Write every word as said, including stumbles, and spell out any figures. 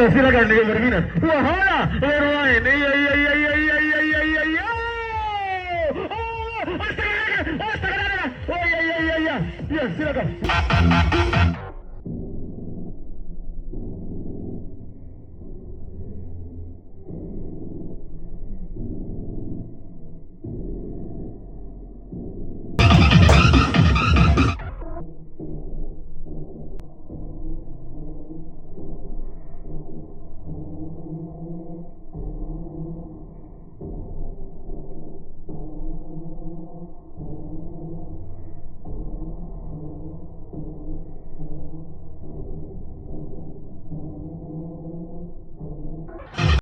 Sira ka ni bermina. Wahala, bermain. Iya, iya, iya, iya, iya, iya, iya, iya, iya. Oh, oh, astaga, astaga, astaga. Oh, iya, iya, iya, iya. Iya, silakan.